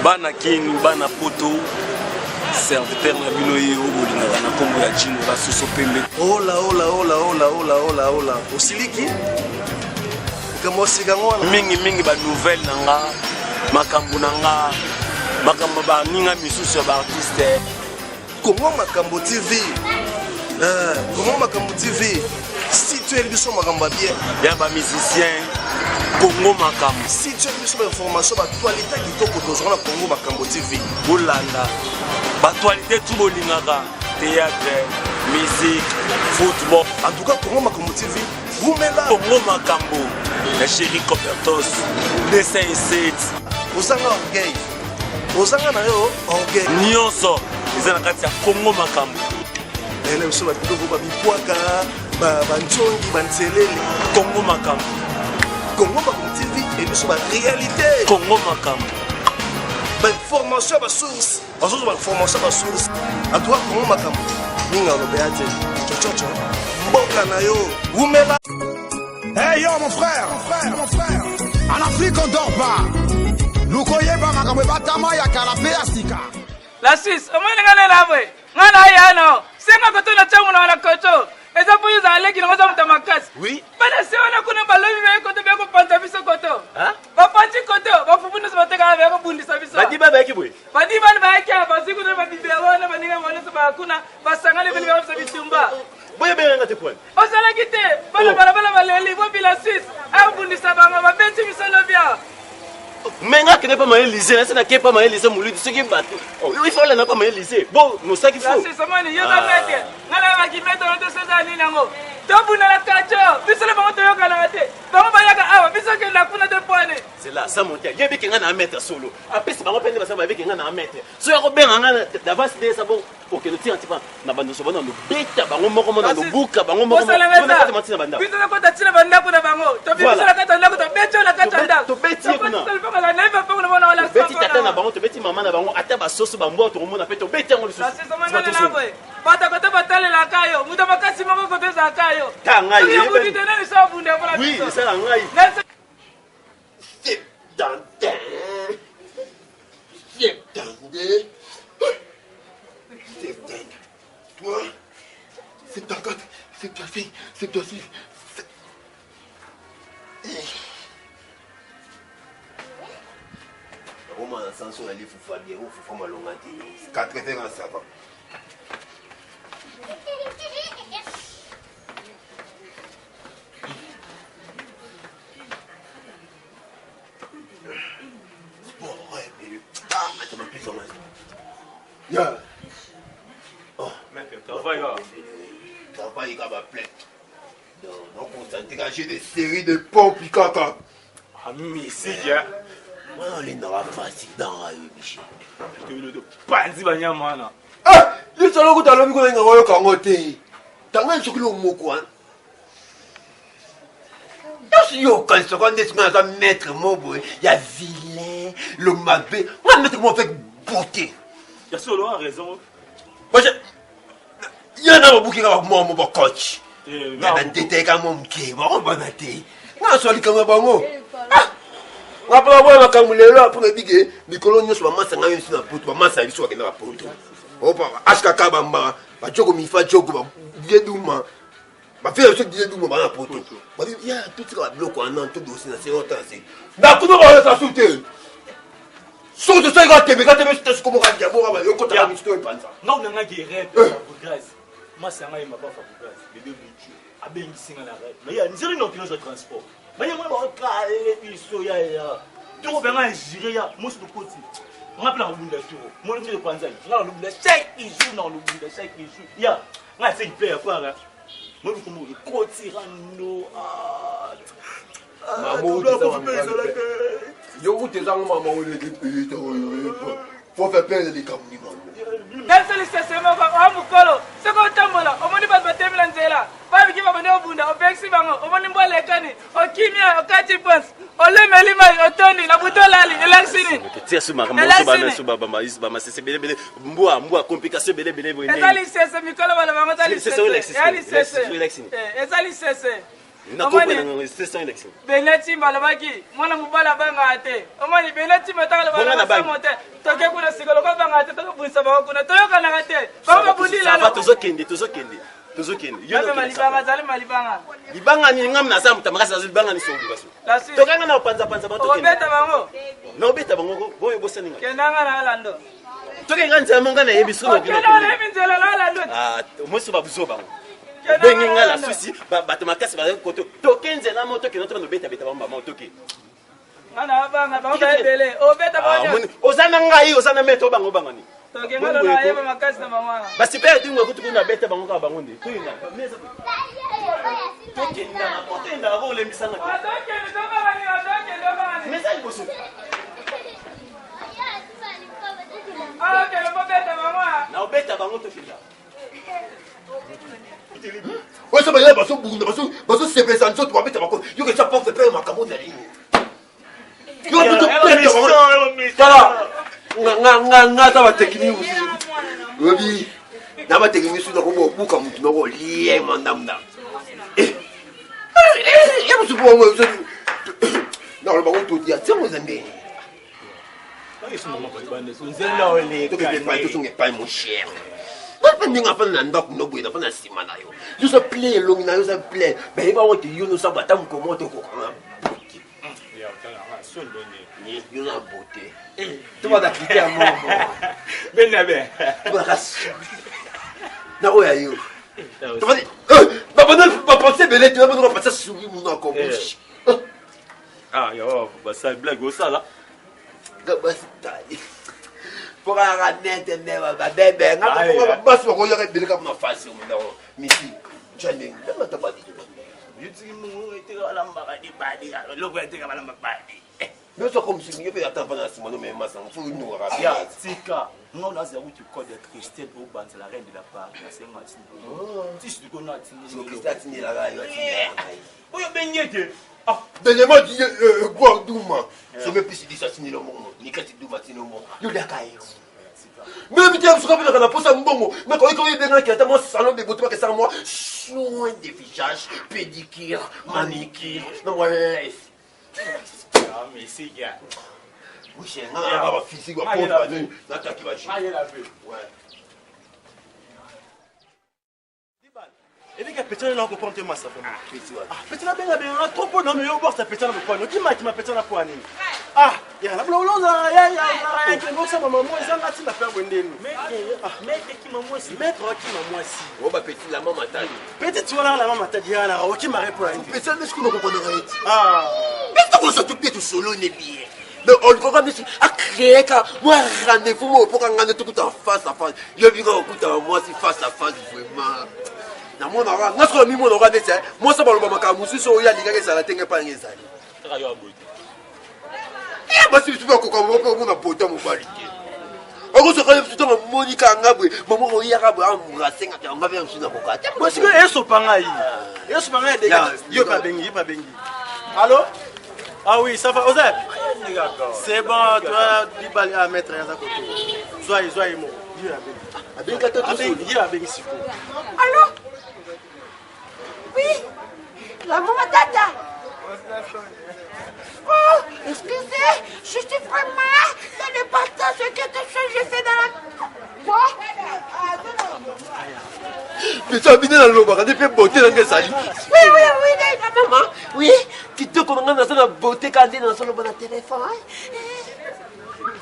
Bana kin bana poto serviteur na bino ye oyo bolingaka na nkombo ya jino la soso pembe. Hola hola hola hola hola hola hola osiliki likambo ya sika yango wana mingi mingi ba nouvelle na nga makambo na nga makambo baninga misusu ya baartiste Congo Makambo TV eh, Congo Makambo TV si tu es biso makambo ya bien ya ba musicien Congo Makambo si tu es biso ba information ba actualité kitoko tozwa na Congo Makambo TV bolanda ba actualité tout bolingaka théâtre musique football en tout cas Congo Makambo TV wumela Congo Makambo ya chéri Copertos 207 ozanga orgueil ozanga na yo orgueil nyonso eza na kati ya kongo makambo na biso babiloko babipwaka bancongi banselele kongo makambo kongo makambo tv ebiso baréalité kongo makambo bainformation ya basource bazozwa bainformation ya basource antuka kongo makambo mingi alobeya te cococo mboka na yo wumela Hey yo mon frère, mon frère, mon frère. En Afrique on dort pas. Lukoyeba makambo ebatama ya kala pe ya sika. La Suisse, omoni nga nena boye nga na ya no senga koto na tyango na wana koto eza mpo yo ozala leki nango oza moto ya makasi Oui. bana se wana kuna balobi baye koto baye kopanza biso koto bapanzi koto bafufu nyonso batekaka baye kobundisa biso Badiba bayaki boye. badibani bayaki awa bazwi kuna babibela wana baninga bango nyonso baya kuna basangani bele baya biso bitumba Boye benga nga te kwani. Ozalaki te bana oh. balabala baleli bobila suisse abundisa bango babeti biso lobi awa me nga akende pa maye lycée nase nake pa maye lycée moludi soki bato oh, il faut olanda pa maye lycée bo mosaki fo omoni yo oza mete nga nayebaki mete wana toso eza nini yango tobundana kaco biso na bango toyokanaka te bango bayaka awa biso okenda kuna te pwani c'est là ça monte ayebiki nga na maître solo apesi bango mpe nde basala bayebiki nga na maître soki akobenga nga d'avance nde esa bon okende tina tipa na bandoso bana lobeta bango moko mona lobuka bango moko mona bandako biso tokota tina bandako na bango tobimisa na kati ya ndako tobeti na kati ya ndako tobeti ye kuna tobeti tata na bango tobeti mama na bango ata basoso bambwa tokomona mpe tobeti yango lisusu bato kote batalelaka yo moto makasi moko kote ezalaka yo ta ngai oui esala ngai 71 72 73 74 75 76 Roma na sanso na lifufa bien ofufa malonga te 80 ans ça va Yeah. Oh, travail là. Travail kaka plein. Donc, on j'ai des séries de pompes kaka. Ah, musique, hein. Wana olendaka fasi danga yo Michel. Panzi banyama wana. Ah, lisolo kuta alobi kolenga koyoka yango te. Tanga soki lo moko wana. Nyonso yo okanisaka ndeti nga naza maître mo boye ya vilain lo mabe nga maître mo avec beauté ya solo a raison ye na babuki nga bamwa mo bacoach eh, na badetayeka mwa moke bango bana te nga naswa likambo ya bango ah! nga mpo baboya makambo lelo mpo nabike mikolo nyonso bamasa ngai nyonso na poto bamasa ya biso bakenda bapoto opa hkk bamba bajoko mifa joko baduma bafia biso diye duma bana poto babi ya totika babiloko wana to dosi na se ota na se nakuna bayoka su te soki tosali kaka tembe kaka tembe tosikomoka diaboka bayokotaka miso to epanza nga na nga guerre Fabregas mwasi yanga yemba pa Fabregas bebe butu abengisi nga na rêve mais ya nzeli na okino transport mais yango bakale biso ya ya toko benga injure ya mosi tokoti nga mpe nakobunda toko moni nde epanzaki nga nalobunda chaque jour nalobunda chaque jour ya nga aseki mpe ya kwara Moi kombo ekoti rando. Ah. Yo kutu eza ngo mama faut faire perdre likambo nini yango Nelson lisese moko oa mokolo soki otambola omoni bato batemi na nzela babiki babandi kobunda opekisi bango omoni mbwa elekani okimia okati pons olemeli mai otondi na butu olali elakisi nini tia su makambo mosusu bana su bamasese ebelebele mbwa mbwa complication ebelebele boye eza lisese mikolo baloba yango eza lisese eza lisese eza lisese. Bena Tshimba alobaki mwana mobali abangaka te. Omoni Bena Tshimba taka alobaka na somo te. Toke kuna sika lokola abangaka te tokobundisa bango kuna toyokanaka te. Bango babundi lelo. Tozokende tozokende tozokende. Yo malibanga azali malibanga. Libanga nini ngam naza moto makasi azali libanga ni songo baso. Tokanga na panza panza bango tokende. Obeta bango. Na obeta bango ko boyo bosani nga. Kendanga na alando. Tokende nzela monga na yebi sono. Okende na yebi nzela na alando. Ah, mosi ba buzo bango. Obengi nga la susi bato makasi bazali koto toke nzela mo tokende to beta beta bango bama toke. Nga na banga bango ba ebele. Obeta bango. Oza na ngai oza na maître bango bango ni. Toke nga na yeba makasi na bango wana. Basi pe dingo kutu kuna beta bango kaka bango nde. Toyina. Tokenda na kotenda ko olembisa nga. Tokende tokanga ni tokende tokanga ni. Mais ça liboso. Ah, okende kobeta bango. Na obeta bango tokenda. Oyo bayaya bazobunda bazosepelisa nzoto babeta bako yoka eza porte mpe makambo ozali tala nga ata batekniki mosusu oyebi na batekniki mosusu nakobobuka motu nakoliema ndamda ye mosusu nakoloba ngo todia tiango eza ndenge tozonga epai mon cher mpe ndenge afanda na ndako no boye nafanda na nsima na yo yo oza plein elongi na yo oza plein bayeba yango te yo nosabu ata mokoma te okokanga bote yo na bote tobanda krite ya moko tobandaka na oyo ya yo bapense ebele te babanda bapense souri monoko bouche. Ah, yo, basala blague osala. Basitali. Pokaka nete ne babebe nga basi bakoyaka ebele kaka na fasi ndako misi njani ndanga tabadi. Yutiki mungu eteka balambaka dibadi eloko eteka balamba badi. Nyonso comme si yo mpe ata mpa na nsima no mema sango fo onungaka. Ya tika nga naza kutu code ya Christelle Obanza la reine de la Paris nasenga atindi. Ti sikoyo na atindi. Christelle atindelaka yo atindelaka. Oyo bengi ete Ah, dernièrement, dit, Gwa Douma. Je me pisse dit ça, c'est le monde. Nikati Douma, c'est le monde. Yo laka yo. Même si je suis na posa mbongo, mais quand il est qui a moi salon de beauté que ça moi soin de visage, pédicure, manicure, non moi laisse. Ah mais c'est gars. Oui, c'est un gars physique, va pauvre, n'attaque pas. Ouais. Ebika petit na comprendre te massa vraiment. Ah petit na benga benga trop po na yo borsa petit na poani. Okima kima petit na poani. Ah ya na blo na ya ya ya ke bosa mama mo ezanga ti na faire bwendeni. Maître kima mwasi. Maître kima mwasi. O ba petit la mama tali. Petit tu wana la mama tali ya na okima repo la. Petit mais ce qu'on comprendra eti. Ah. Mais ko sa tout bien tout solo ne bien. Donc on comprend mais a créer ka moi rendez-vous moi pour nga tout en face à face. Yo bi ko kuta moi si face à face vraiment. Namonaka nga soki namimonaka neti mwasi baloba makambo mosusu oyo alingaki ezala te ngai epai ngai ezali basi bisu bakoka moko omona bota mobali te okosoka bisu ntango amonika nga boye mama oyaka boye ambrase nga nga mpe mosusu nakoka te. Bosiko esopa ngai esopa ngai dega yo pa bengi yo pa bengi. Allo? Ah oui, ça va, Ozep? C'est bon, toi, Dibali, ah, maître, yaza koto. Zwa, zwa, mo. Yo abengi. Abengi ata Abengi, yo abengi siko. Allô? Oui? La maman tata. Oh, excusez, je suis vraiment dans le partage de quelque chose que je fais dans la... Quoi? Pesa bino nalobaka nde mpe beauté na ngai ezali. Oui, oui, oui, la maman. Oui, kitoko na ngai naza na beauté kaka nde nazoloba na telefone.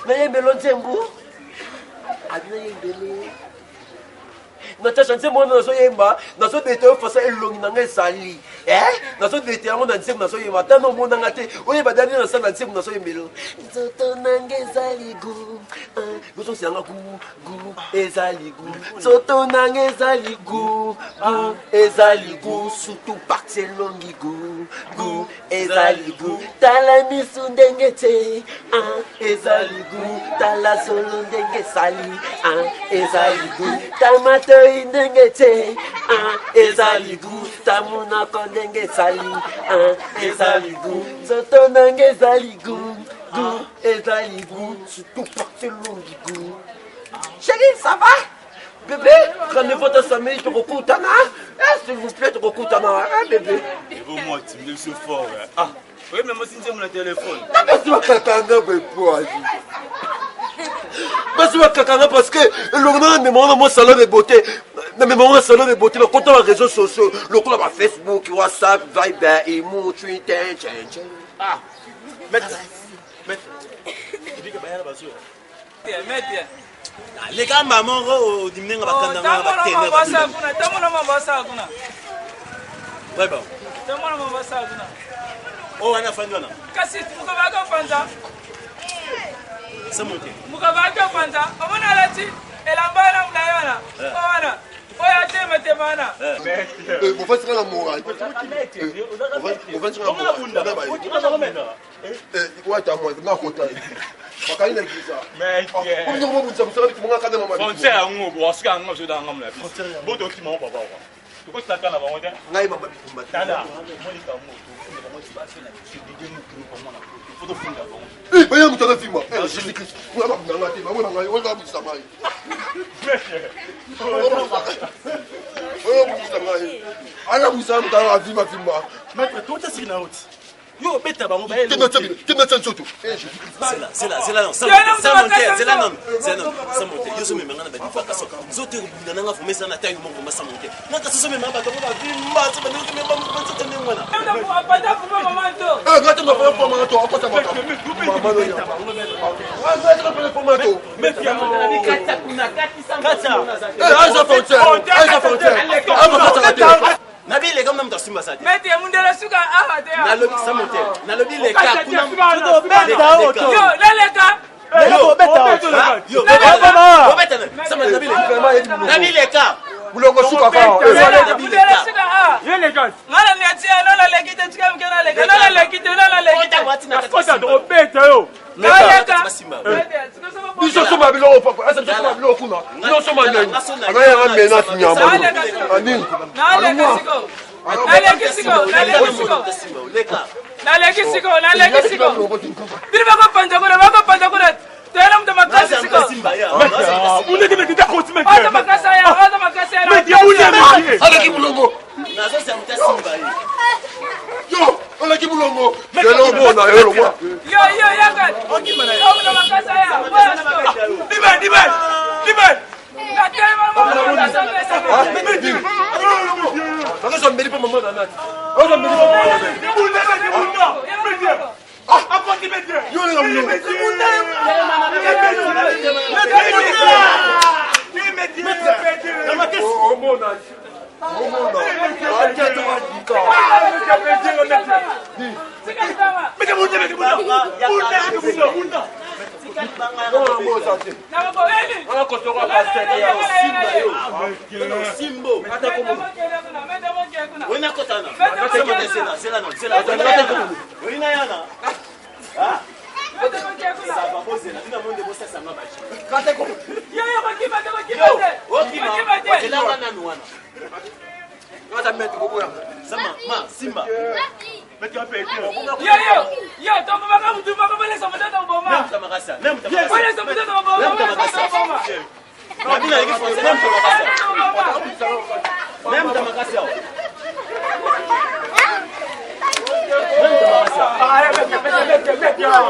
Nayembelo nzembo. Abi nayembele. Natasha nzembo wana nazoyemba nazobeta yo fasa elongi na ngai ezali nazobeta yango na nzembo nazoyemba ata na omonanga te oyeba dani nasala na nzembo nazoyembelo nzoto na ngai ezali gu nozongisa yanga gu gu ezali gu nzoto na ngai ezali gu gu ezali gu surtout parti elongi gu gu ezali gu tala misu ndenge te ezali gu tala solo ndenge esali ezali gu tamatoi ndenge te ezali gu tamonoko ndenge esali ezali gu nzoto nanga ezali gu gu ezali gu surtout parti elongi gu. Chérie, ça va? Bébé, rendez-vous ta samedi, tokokutana. Eh, s'il vous plaît, tokokutana. Eh, bébé. Moi, tu me laisses fort. Ah, oui, mais moi, c'est mon téléphone. Basi bakakanga boye basi bakakanga parce que elongo nanga memanga na mwa salon de beauté na memanga na salon de beauté nakota ba réseaux sociaux lokola ba Facebook, WhatsApp, Viber, Imo, Twitter, tchen, tchen. Ah, maître, maître, ebika bayala bazo. Maître. Leka mama ngo odimnenga bakanda nga batene. Kuna, tamona mama basala kuna. Ouais ba. Tamona mama basala kuna. Oh wana fandi wana. Kasi mukabaka panza. Samote. Mukabaka panza. Omona alati elamba na mulayi wana. Wana. Oyo atematema wana. Bofandi nga na moral. Bofandi nga na moral. Wata mwa nga kota. Bakali na giza. Frontière yango bo asuka yango biso danga mona biso. Boto okima ngo papa kwa. Tokotaka na bango te. Ngai mama bitumba. Tala, monika ngo tofunda bango ti basi na biso dide mukulu pa mwana poto. Faut tofunda bango. Eh, baya mutu azafima. Eh, Jésus Christ. Kuna ba nganga te, bango na ngai, oyo babisa ngai. Oyo babisa ngai. Ala musa mutu azafima fima. Maître, toi t'as na haute. Yo obeta bango ba Tena tena tena nzoto. Zela zela non, sans monter, zela non, zela non, sans monter. Yo so memanga na ba difaka so. Nzoto ekobunda nanga fome sana tayo moko ma sans monter. Nanga so memanga bato ba vimba, so ba ndoki memba nzoto ndenge wana. Eh, ngati na fo mama to akota maka. Mama no ya. Ngati na fo mama to. Eh, aza frontière. Aza frontière. Aza frontière. Nabi leka mna moto asimba sa te. Maître, mundele suka awa te. Nalobi sans monter. Nalobi leka kuna. Yo, naleka. Yo, obeta na. Sama nabi leka. Nabi leka. Mulongo suka ka. Mundele suka awa. Ngala ni atia no naleki te tika mke naleka. No naleki te no naleki te. Naleka. Biso soma biloko papa, asa biso soma biloko kuna. Biso soma nani? Anga yanga menace nyama. Ani. Naleka siko. Naleki siko, naleki siko. Naleki siko, naleki siko. Bino bakopanza kuna, bakopanza kuna. Toyela moto makasi siko. Oza makasi aya, oza makasi aya. Aleki mulongo. Yo, aleki mulongo. Lelo mona yo longwa. Yo, yo, yaka. Oza moto makasi aya. Boya siko. Natelema moto makasi aya. Nakozwa mbeli mpo mama na nati. Nakozwa mbeli mpo mama na nati. Yo olinga mulongo. Omona. Omona. Atata wadika. Yo, yo, yo, tobomaka mutu moko bolesa moto toboma. Bolesa moto toboma, bolesa moto toboma.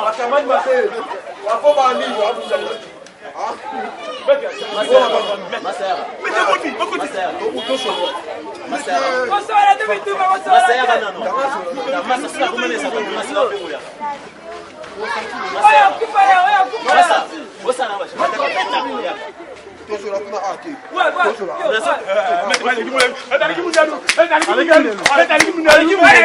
Bakamani mabe. Bako bani abusa. Kosala te bitumba, kosala te. Oyo akufa ya, oyo akufa ya. Tozola kuna a te. Ouais, ouais, Tozola. yo, ouais.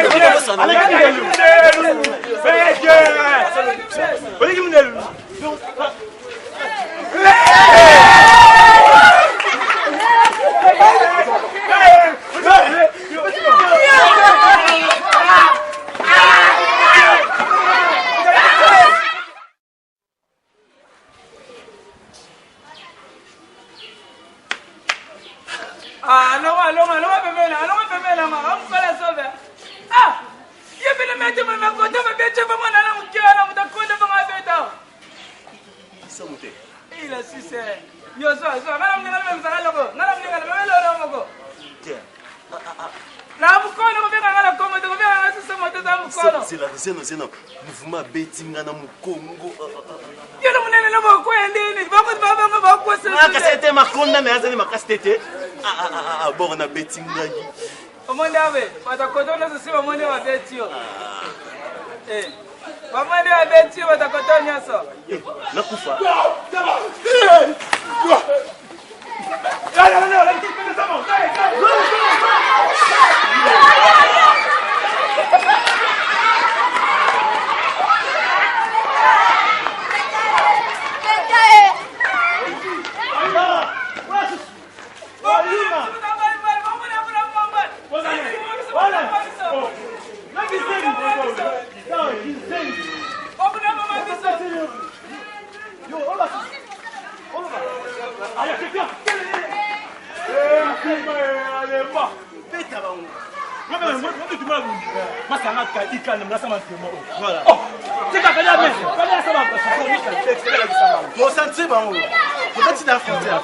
Ah, longa, longa, longa pembeni, longa pembeni, amukala sobe. Ah, ye pene mete meme kota ba bete ba mwana na mukela na mutakonda ba ngabeta. Ila sise. Yo zwa zwa ngala mninga na mzala loko. Ngala mninga na melo na moko. Na mukono kobenga ngala kongo te kobenga ngala sise moto za mukono. Zela zeno zeno mouvement abeti nga na mokongo. Yo na munene na boko ya ndeni. Bako ba ba ko se. Makasi te makonda na yazali makasi te te. Ah ah ah bor na beti ngai. Omoni abe batakoto nyonso si bamoni babeti yo. Eh. Bamoni babeti yo batakoto nyonso. Nakufa. Bosentir bango peut-être na frontière.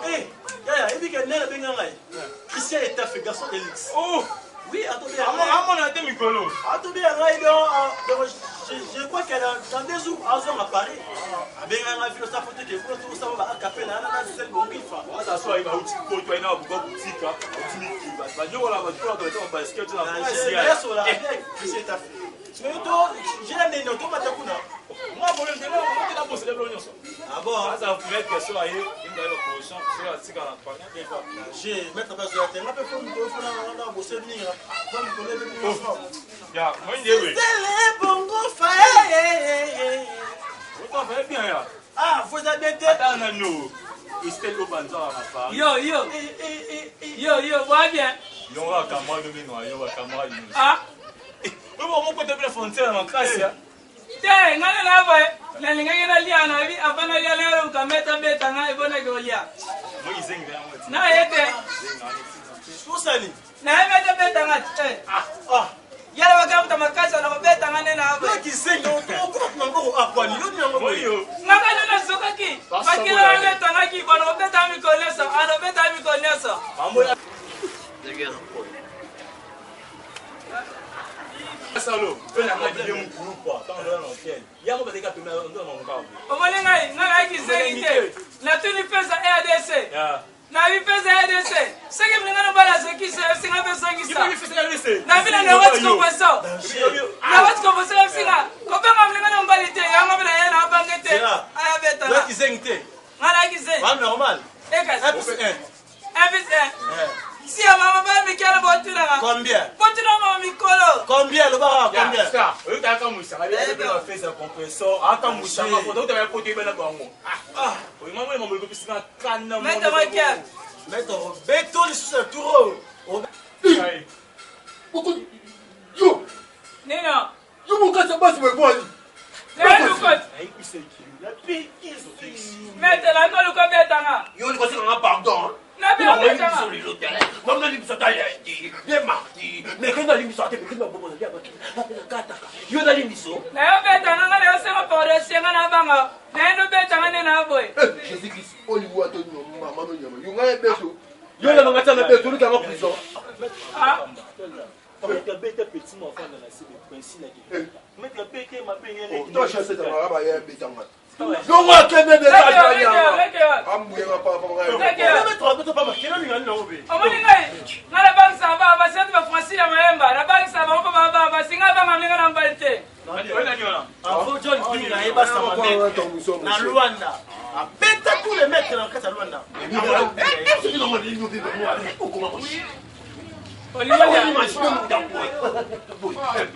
Eh, yaya, ebi ke nene benga ngai. Christian Etafe, garçon de luxe. Oh! Oui, attendez. Amona te mikolo. Attendez, ngai donc, donc je, je crois qu'elle a dans deux jours azonga Paris. Abenga ngai filo sa photo ke kuna tout ça ba café na na sel bongifa. Aza so ayi ba uti poto ayi na buka butika, uti miki. Ba nyokola ba tola ba basket na Yeso la bien Christian Etafe. Sikoyo to j'ai la nene to mata kuna. Moi problème te na na bosele blo nyonso. Ah bon? Aza maître so aye, inga yo position, so atika na Paris. J'ai maître pas zo te ngape fo mikolo fo na na bose mingi na fo mikolo ebe nyonso. Ya, moi ndewe. Tele bongo fa. Oto fa bien ya. Ah, faut ça bien te. Ata na no. Estelle Obanza na Paris. Yo yo. Yo yo, boa bien. Yo wa camarade no yo wa camarade no. Ah. Oyo ba moko te bila frontière na makasi ya. Te ngai na ba nalingaki nalia na bi avant nalia nayoka meta beta ngai ebonaki kolia. Moi izengi na yango. Na ye te. Tosani. Na ye meta beta ngai te. Ah ah. Yala bakamuta makasi na kobeta ngai nde na ba. Kizengi okoma na mboko akwani yo nyango Moi Ngaka nde nazokaki. Bakila ngai etangaki bona kobeta mikolo nyonso. Anobeta mikolo nyonso. Salo, pe na ngai ye mukulu quoi. Tant na hotel. Yango bazalika pema ndo na mongabo. Omoni ngai ngai nayaki zengi te. Natuni pesa RDC. Nabi pesa RDC. Soki mlinga no bala zokisa esinga mpe zongisa. Nabi na nawati komposo. Nawati komposo esinga. Kobenga mlinga no mbali te. Yango mpe na ye na abange te. Aya betana. Yo kizengi te. Ngai nayaki zengi. Ba normal. Ekasi. 1 plus 1. 1 plus 1. Si ya mama ba mikala botunaka. Combien? Botuna mama mikolo. Combien lobaka combien? Oyo ta kamwisa ngai be ba fesa compressor, akamwisa nga foto uta poto ibela bango. Ah, oyo mama mama ko pisina kana mo. Maître Michael. Maître beto lisusu ya tour oyo. Yo! Nino. Yo mokasi basi boye Nayebi Maître nako luka betanga. Yo olingi nga pardon. Nabi obetanga. Mama nalimbisa ta lundi, ye mardi, mercredi nalimbisa te, mercredi naboma na liaka nakataka. Yo nalimbiso. Nayo betanga nga nayo senga pardon senga na banga. Nayo ndo betanga nde na boye. Jésus Christ, oliwa to mama no nyama. Yo ngai beto. Yo na ngata na beto olukanga prison. Ah. Maître bete petit mo afanda na sebe principe na ki. Maître bete mabe To chance ta ba ya betanga. Yo wa kende de ta ya. Ambuyenga papa ngai. Omoni ngai ngai nabangisa ba basiatu ba Francine ya Mayemba nabangisa bango mpo ba basinga banga mlinga na mbali te. Avant John King ayeba sama maître na Luanda. Abeta tous les maîtres na kati ya Luanda. Yo ngai obenga ye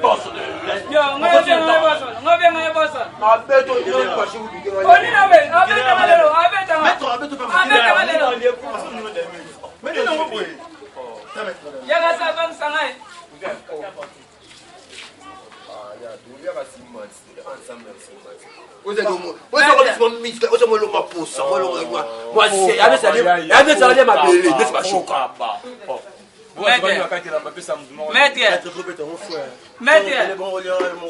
boso ngai obenga ye boso. Oni na be abetanga lelo abetanga. Abetanga lelo. Yaka sa bangisa ngai. Ozomoloma posa yabesalalia mabele neti bashoka. Maître, maître,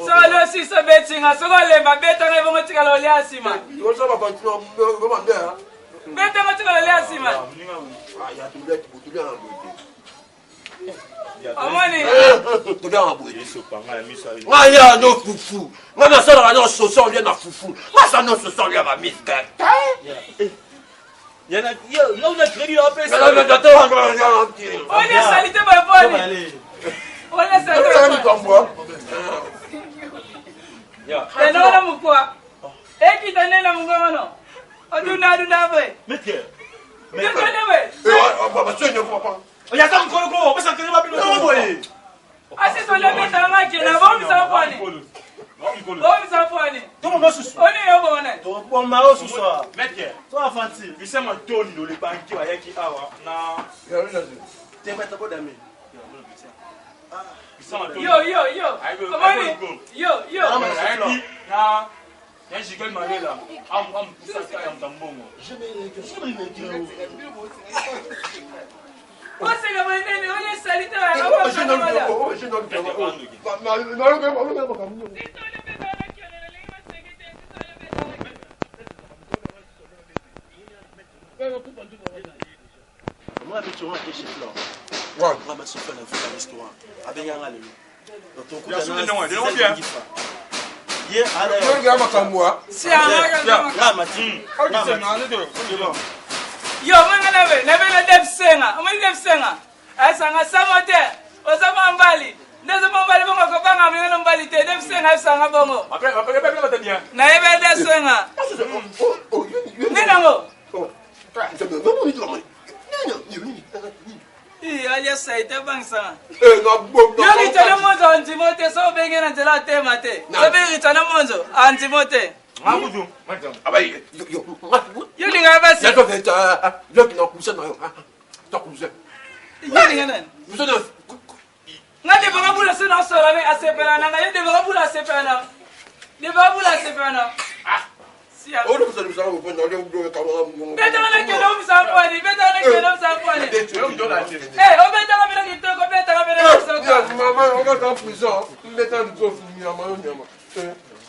solo sisi obetinga, soki olemba betanga ebongo tikala olia nsima. Betanga tikala olia nsima. Omoni? Nga ya no fufu, nga nasalaka no soso olia na fufu, nga sa no soso olia bamiske. Olia salite boyeponi. Olia salite boyeponi. Tena mokwa. Ekita nde na mongongo no. Odunda adunda boye. Odunda boye. Asisi olia betanga nga kena bomisa pwani. Bomisa pwani. Oni yo bona. Toboma yo susu awa. To avanti. Lucien Matondo le banquier ayaki awa na Te maître Bodami. Lucien Matondo. Yo yo yo. Omoni? Yo yo. Ayaki na na Jigel Malela am am kusaka ya mtambongo. Oseka boye nini? Olia salite. Moi avec Laurent ke chez Flore. Nga ba sofa na vie restaurant. Abenga nga lelo. Donc tokuta na Ye ala ya. Nga mati. Nga mati. Yo manga nabe nabe na def senga omoni def senga asanga samo te oza mwa mbali nde oza mwa mbali bongo kobanga minga na mbali te def senga asanga bongo nayebi def senga nde nango alia saite abangisanga yo ritana monzo andimo te so obenge na nzela atema te sobe ritana monzo andimo te yo lingaka basi yo linga nani nga devaka bula so nasola me asepela nanga yo devaka bula asepela na devaka bula asepela na betaka na kende omisa mpwani betaka na kende omisa mpwani obetaka pena kitoko obetaka pena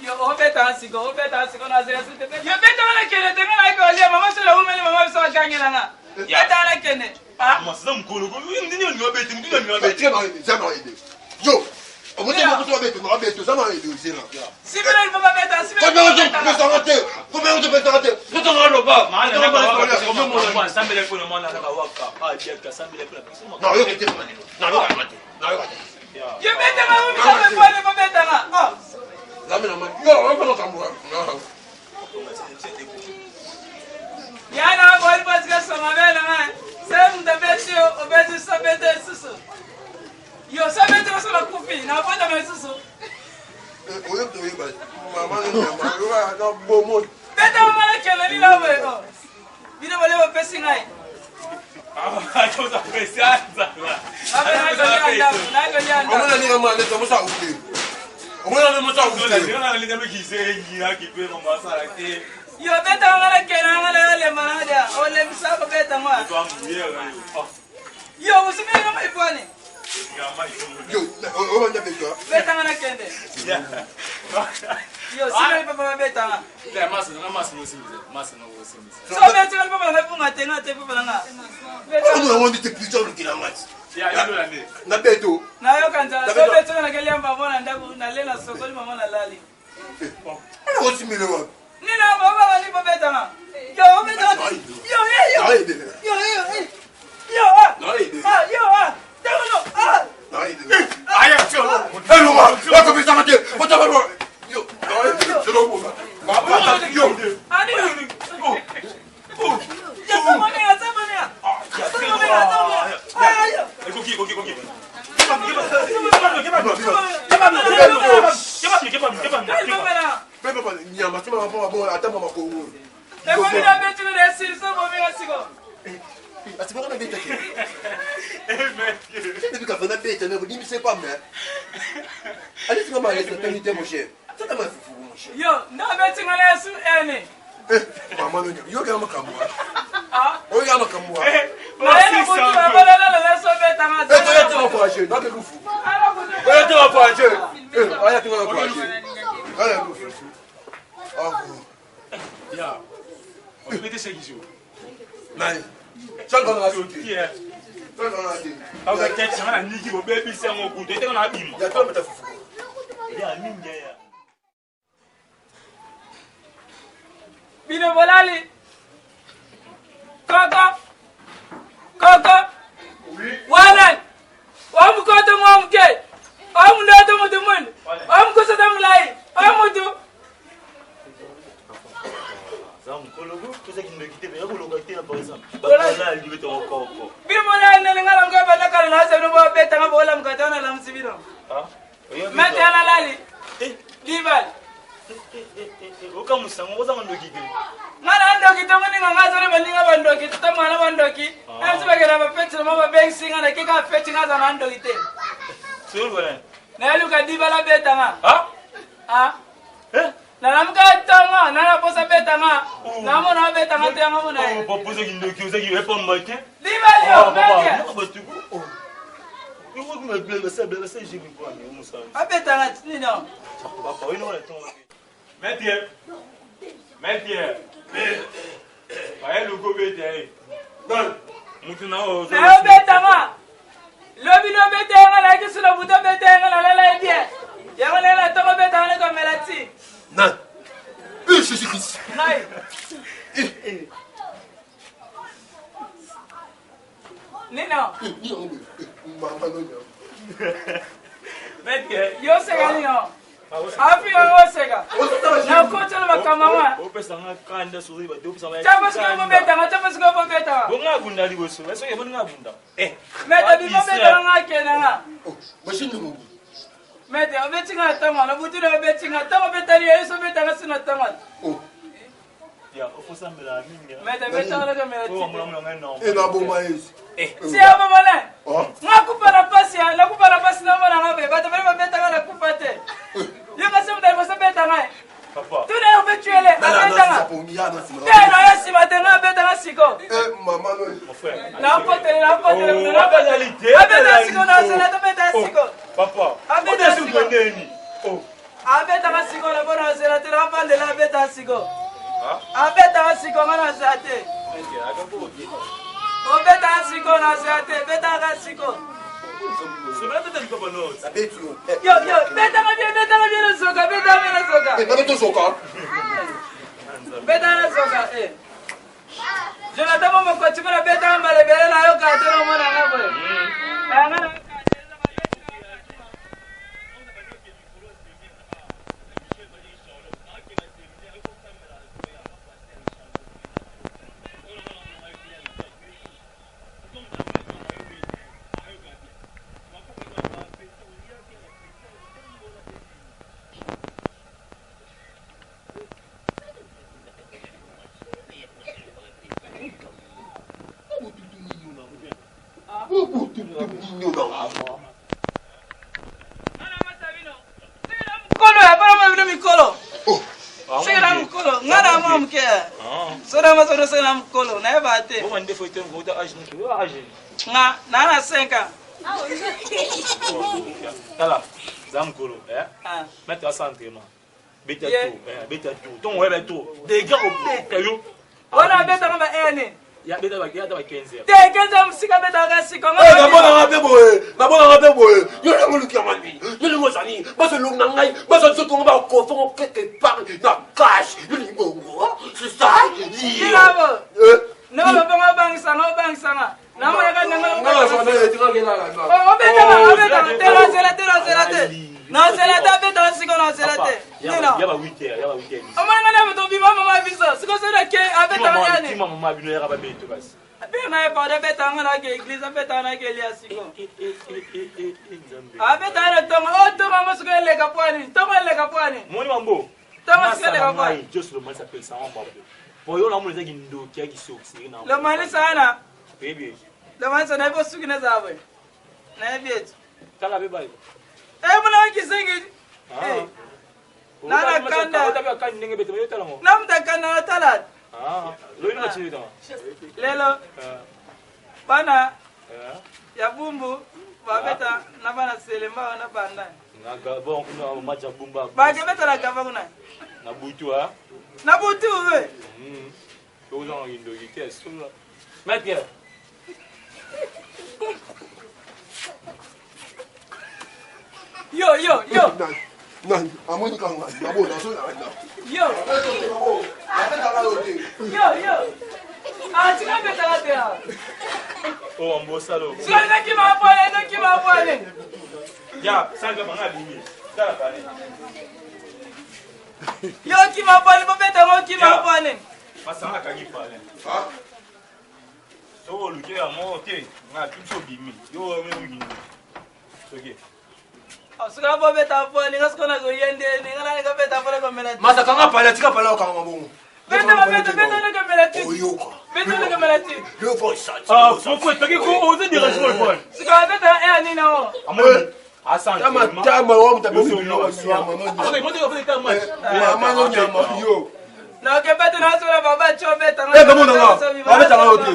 yo obetaka siko obetaka siko nazela site yo betaka na kende te nga nayaki olia mama sola umeli mama biso akangela nga betaka na kende. Masina mukolo nini olingi obete nini olingi obete. Yo Sibila il faut pas beta sibila. Yo betaka omisa mepwani po betaka. Yana boli pasika soma bela nga. Se mutu abeti yo obeti so bete lisusu. Yo so bete oso nakufi nabotama lisusu. Beta mama na kende nini boye o. Bino bole bopesi ngai. Nakolia ndako. Yo beta nga na kende nga na yolemba na dia. Olembisa kobeta mwa. Yo usubiri nga maipwani. Beta nga na kende. Yo sibeli papa babeta nga. So beta nga papa na bunga te nga te papa na nga. Nayoka nzala. So beta nga na kelia mama na ndako na lela sokoli mama na lali. Nina baba bali babeta nga. Yo obeta nga. Yo eh yo. Yo eh eh. Yo ah. Ah yo ah. Tango no ah. Ani. Ya sama ne ya sama ne ya. Sama ne ya sama ne. Ah yo. Ekomi na beti na esili so bomi na siko. Asibaka na beta te. Depuis ka fana beta mais bodimbisa pa mais. Allez singa ma lesa tani te mon cher. Tata ma fufu mon cher. Yo, nde obeti nga na yesu ene. Eh, mama no yo ka makambo. Ah. Oyo ka makambo. Eh, na butu na balala na yesu obeta nga. Eh, toya te encourager, na ke lufu. Oya te encourager. Eh, aya te encourager. Aya lufu. Ah. Ya. Obeti sekizo. Nani? Chaka na sote. Chaka na te. Awa tete na niki bobebisi yango kutu eteka na abima. Ya to meta fufu. Ya mingi ya. Bino bolali. Koko. Koko. Wana. Wa mukoto mwa muke. Wa mundoto mutu mundu. Wa mukusoto mulai. Wa mutu. Bino bolali nene ngala mke balakala na bino bobetanga bolamuka te wana lamusi bino. Mete analali. Dibal. Okamusango ozanga ndoki te. Nga na ndoki to moninga nga azali baninga bandoki to mwana bandoki. Emsi bakenda bafeti na babengisi nga nakeka feti nga aza na ndoki te. Nayeluka dibala beta nga. Ah? Nalamuka ntongo nana posa beta nga. Namona abeta nga te yango mona ye. Papa ozaki ndoki ozaki epamba te. Dibal yo mete. Abeta nga nini yango? Maître, maître, baye loko beta ye. Mutu na oyo. Nayo beta nga. Lobi no beta nga nayaki sula butu beta nga nalala ye bien. Yango ndenge na ntongo beta nga nekomela ti. Nani? Eh, Jésus Christ. Ngai. Nino. Mama no nya. Maître, Yo seka nino. Afi yo oseka. Nakotela makambo nga. opesanga kanda soki bato opesanga Chapo sikoyo bobeta nga, chapo sikoyo bobeta nga. bonga abunda liboso soki eboni nga abunda Mete bimo beta nga akende nga. Oh, machine ngo. Mete obeti nga ntongo, na butu na obeti nga ntongo obetali yo yesu obeta nga sino ntongo. Oh, ya ofosambela mingi Mete beta nga nakomela ti. omulamula ngai na e na boma yesu. Si aboma ne. Oh. Nga kufa na pasi ya, nakufa na pasi namona nga be. Bato bali babeta nga nakufa te. Yo kasi moto aliboso beta nga. papa Tuna yo mpe tuele, Nana abeta na nga. pongi ya na sima. Te na yo nsima te nga abeta nga siko. Eh, mama no. mon frère Nakotele, nakotele, Oh, nakotele. abetali te, Abeta abetali siko na te. zela, tobeta siko. papa Abeta odesu siko. ndeni oh Abetaka siko na bona zela te, nafandela abeta siko. Abetaka siko nga na zela te. Obetaka siko na zela te, betaka siko. sebela tete likopa no Abeti yo. Yo, yo, betaka bien, betaka bien na soka, betaka bien na soka. Eh, bana to soka. Betaka na soka, eh. Jonathan mo mokochi mona betaka mbala ebele nayoka te nomona nga boye. Nga nayoka te. Mikolo ya bana mabino mikolo. Seka na mukolo, nga na mwa muke. So na maso seka na mukolo, nayeba te. boma ndefo ete ngota age niki oyo age Nga na na 5 ans. tala za mokolo eh Ah. maître asa entraînement beta Yeah. tour eh beta tour ntongo oyeba tour dega obeta yo Wana abetaka ba ene. ya beta ba ya ta ba 15 heures Te kenza musika betaka siko. Eh, namonaka mpe boye namonaka mpe boye yo ndenge oluki yango nini yo ndenge ozali bazolongi na ngai bazwa nzoto ngo bakofongo quelque part na cash yo lingi bongo c'est ça Kilabo. Ne ba bongo bangisa nga bangisa nga. Namonaka ndenge Oh, obetaka obetaka te na zela te na zela te. Na zela te abetaka siko na zela te. Nino. ya ba 8 heures ya ba 8 heures Omoni nga na moto bima mama biso. Siko sona ke abetaka yani. tima mama bino yaka babeto kasi Abeta ye pardon abetaka nga na ke église abetaka na ke elia siko. nzambe Abetaka na ntongo. Oh ntongo yango siko eleka pwani. Ntongo eleka pwani. moni mambo Ntongo siko eleka pwani. jos lomalisa apekisanga mambo po yo namona ezaki ndoki ya kisokiseri na Lomalisa wana. Oyebi. Lamansa nayebi osuki na boye. Nayebi eti. Tala be baye. Eh mona kisengi. Eh. Nana kanda. Otabi kanda ndenge bete yo tala ngo. Na muta kanda na tala. Ah. Loyi na chini tama. Lelo. Bana. Ya bumbu babeta na bana selemba wana banda. Na Gabon kuna match ya bumba. Bakebeta na Gabon kuna. Na butu ah. Na butu we. Tozanga kindoki te solo. Maître. Yo yo yo. Nani amoni kanga nabo nazo na na. Yo. Yo yo. Ah, tika beta la te. Oh, ambosalo. Sika naki ma pole, naki ma pole. Ya, sanga banga bimi. Tala pale. Yo kima pole, bobeta ngo kima pole. Masanga kangi pale. Ah. So oluki ya moko te, nga biso bimi. Yo me ngi. Soki. Sika bobeta pole, nga sika na koyende, nga na nga beta pole komela. Masa kanga pale, tika pale okanga mabongo. Beta beta beta na komela ti. Oyoka. Beta na komela ti. Yo ko sa. Ah, pourquoi t'as ko oser déranger le pole? Sika beta eh nini o. Amoni. Asante. Tama tama wa mutabe biloko nyama no. Okay, moto ko ta match. Mama no nyama yo. Na ke beta na sola baba cho beta Eh kamo na nga. Ba beta nga yo te.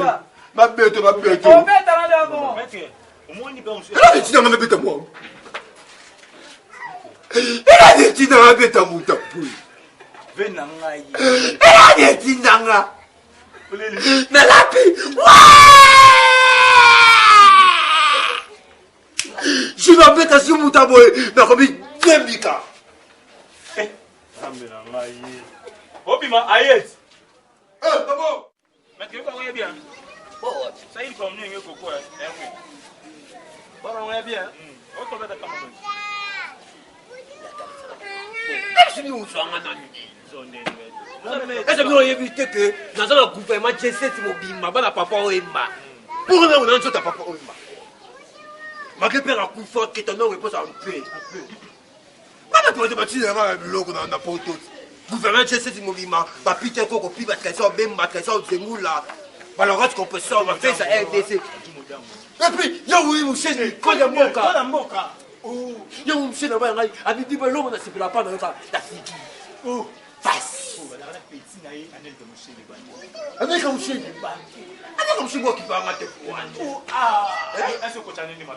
Ba beto ba beto. O beta na le bon. Maître, omoni pe musu. Ela tina nga beta mo. Ela tina nga beta muta. Ve na ngai. Ela tina nga. Nalapi. Je nabeta si muta boye nakomi diembika. Nzambe na ngai. Obima ayet. Eh, babo. Maître, yo ko bien. Ça il faut mieux que quoi. Eh oui. Bana on bien. Oto beta kama. Esi ozwanga nani? Ese bino oyebi te ke naza na gouvernement G7 mobimba bana papa oyemba. Pour na ona nzota papa oyemba. Malgré père akufa keta non repose en paix. Bana to bato batina nga biloko na na poto. Gouvernement G7 mobimba ba Peter Koko pi ba Trésor Bemba Trésor Zengula. Ba Laurent Compressor ba Fesa RDC. Et puis yo oui musheni konya mboka. Konya mboka. Yo musheni na ngai abidi balongo na sepela pa na yoka tafiki. Face. Anelka musheni. Anelka musheni wakipanga te kwani.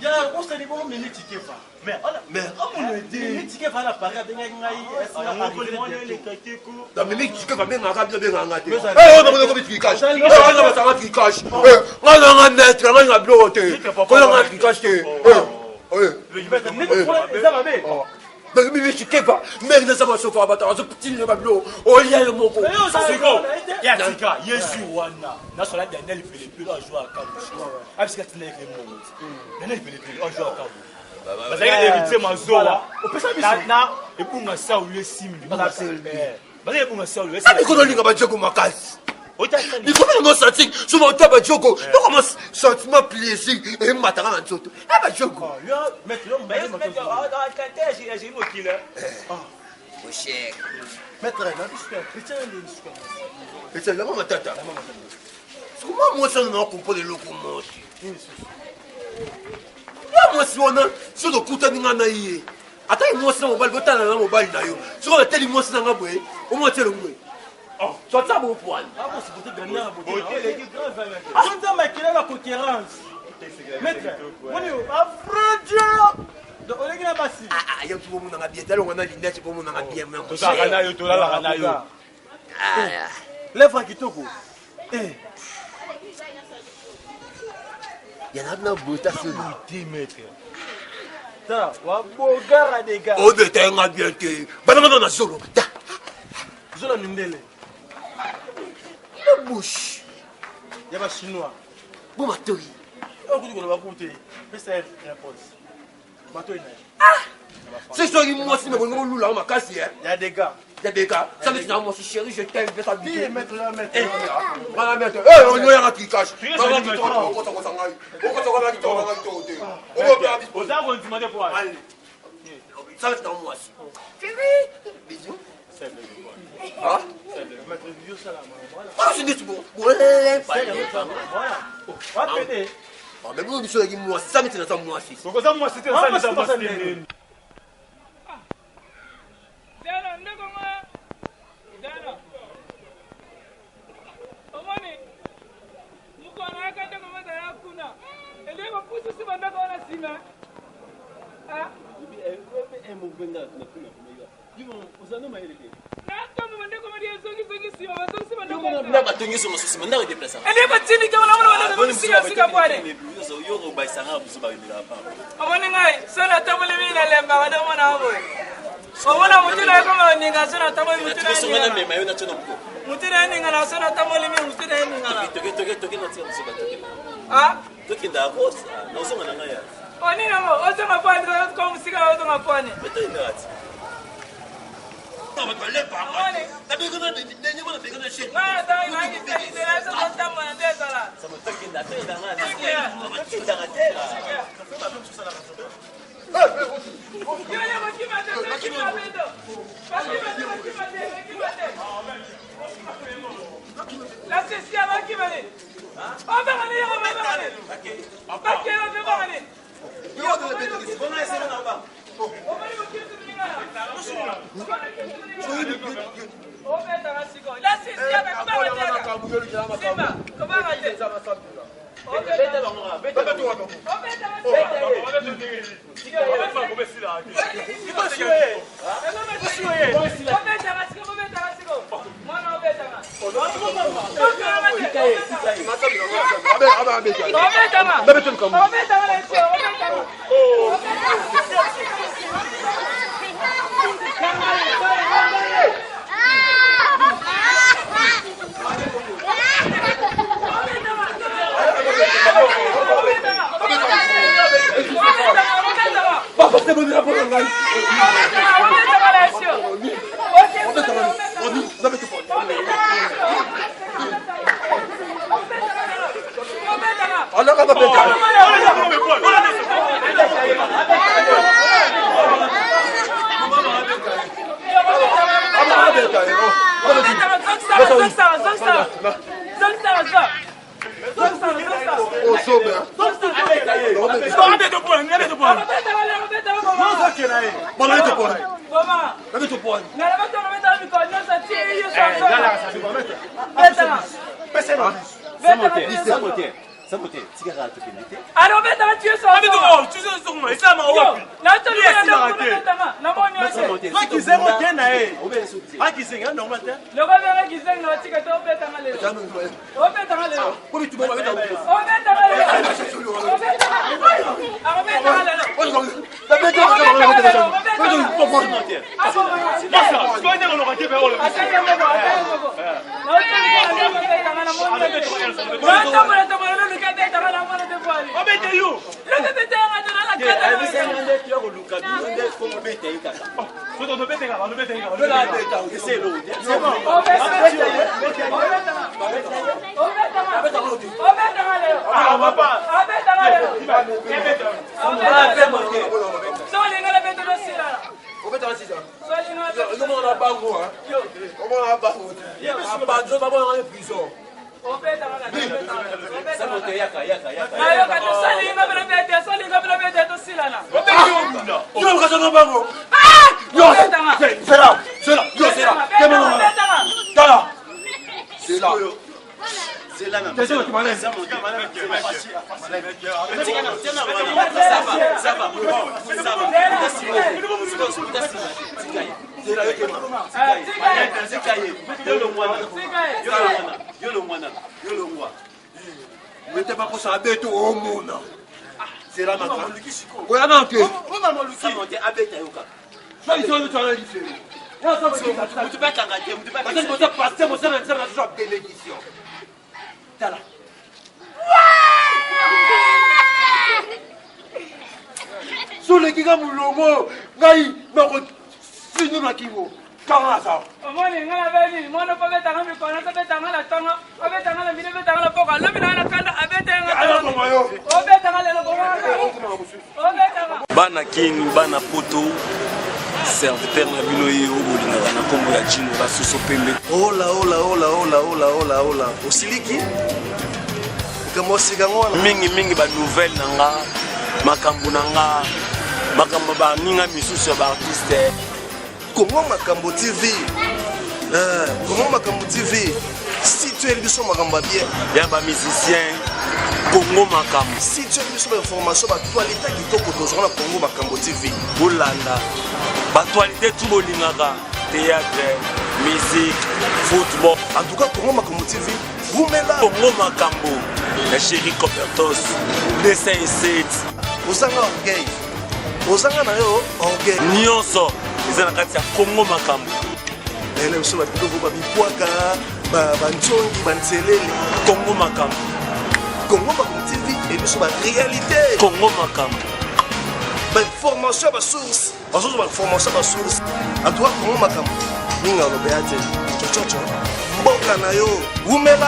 Ya kosali bongo mimi tikefa. Mais Mais Mimi tikefa na Paris abengaki ngai. Na mimi tikefa bengaka bino bengaka te. Eh ona mona komi tricage. Eh ona basanga tricage. Eh nga na nga maître nga nga biloko te. Kola nga tricage te. Eh. Eh. Eza mabe. Donc mimi tikefa mère na sama sofa bato azo petit ba biloko. Olia yo moko. Siko, ya tika Yesu wana. Nasola Daniel Pelepele a joué à Kabushi. Abisika tina yeke mongo. Daniel Pelepele a joué à Kabushi. Bazalaki héritier Mazowa. Na ebunga Saul esimbi. Bazalaki ebunga Saul esimbi. Abi kono linga ba joko makasi. Likolo nango sentiment soki ota ba joko tokoma sentiment plaisir emataka na nzoto e ba joko. Maître, na biso ya chrétien nde biso. Esalama matata. Sikomo mwasi wana na comprendre eloko mosi. Ya mwasi wana soki okutani nga na ye ata ye mwasi na mobali botala na mobali na yo soki nateli mwasi na nga boye omwa ti elongi boye sotia bopwani Nzambe makila na cohérence. Maître, moni ba vrai Dieu. Donc olingi na basi. yo ti bomonanga bien talonga na linete bomonanga bien Tozalaka na yo, tolalaka na yo. Lèvre kitoko. Eh. yana na bota solo Te maître. Tala, wa bogara des gars. obeta ye nga bien te bananga na zolo ta Zola mindele. na bouche Ya ba chinois. bo matoi Oyo kutu koloba kutu te. Pesa ye réponse. Matoi na ye. se soki mwasi me bolingo bolula makasi Ya des gars. ya deka ça veut dire mwasi chéri je t'aime pesa Ti maître la maître. Bana maître eh onyoyanga tricage bana kitoko okosakosa ngai okosakosa kitoko ngai kitoko te obopea Oza kondima te po Allez. Ça va être dans moi aussi. Bisous. Ah Maître yo ça. Oyo ndeti bolepa. Mais bino biso yaki mwasi, sami tina sa mwasi. Okoza mwasi te, sami sa mwasi te. Zero, ndeko nga. Zero. Omoni, mokolo nayaka ndeko nga ezalaka kuna. Eleki kopususi bandako wana nsima. Ah. Natombo bandeko madi ezongisongi nsima bazongisi bandako na batongi songo nsima ndako edeplacaka eleki kotindika wana mona bandako bisika sika bwane. Yo kobaisanga biso bayemelaka pamba. Omoni ngai so natamboli mingi nalembaka nde omona yango boye. Omona motu na ye koma oninga so natamboli motu na ye Songa na ningana. mema yo na tshona moko. Motu na ye ningana so natamboli mingi motu na ye ningana. Toke toke toke na tika biso batoke. Ah? Tokenda akosa. Nazonga na ngai ya. Onini yango ozonga pwani ko mosika ozonga pwani. Toyendaka ti. Omoni ngai natangi nayaki so totambola nde ezala. Tokenda tokenda ngai. Tokendaka te. Yo yo bakima te bakima beto. Bakima te bakima te bakima te. La sisi bakima ne. Obanga ne yo obanga ne. Bakima obanga ne. Obetaka sikoyo. La sisi bakima te. Simba kobanga te. Obetaka. Obetaka sikoyo obetaka sikoyo. Mwana obetaka. Obetaka. Obetaka na sikoyo obetaka. Sabote, tikaka tokende te. Alors, obetaka tu es lokobenge kizengi na batika te obetanga lelo obetanga lelo obetanga lelo akobetanga lelo Nayoka tosalinga bino bete solinga bino bete tosilana Mete bakosa abeto omona. Zela maka. Oya na te. Abeta yo kaka. Soki soki to ala lifelo. Mutu bakanga te, mutu bakanga. Parce que boza pasteur boza na nzambe na biso ya bénédiction. Tala. Soleki nga molongo ngai nakosino na kingo kanga aza. Omoni ngai nabe nini mwana mpo abetanga mikolo nyonso abetanga na ntongo abetanga na midi abetanga na poko alobi nanga na kanda abetanga obetanga lelo obetanga Bana Kin, bana Poto. Serviteur na bino ye oyo bolingaka na nkombo ya Jino Basoso Pembe. Ola ola ola ola ola ola ola osiliki likambo ya sika yango wana. Mingi mingi ba nouvelle na nga, makambo na nga, makambo baninga misusu ya ba artiste. Congo Makambo TV. Eh, Congo Makambo TV. Si tu es biso makambo ya bien. Ya ba musiciens Congo Makambo. Si tu es biso ba information ba actualité kitoko tozwa na Congo Makambo TV. Bolanda ba actualité tout bolingaka théâtre, musique, football. En tout cas Congo Makambo TV wumela. Congo Makambo na chéri Copertos 207. Ozanga orgueil. Ozanga na yo orgueil. Nyonso eza na kati ya Congo Makambo. Nayela biso babiloko babipwaka banzongi banzelele. Congo Makambo. Congo Makambo TV ebiso ba réalité. Congo Makambo. Ba information ya ba source. Bazozwa ba information ya ba source. En tout cas Congo Makambo. Mingi aloba ya te. Chochocho. Mboka na yo. Wumela.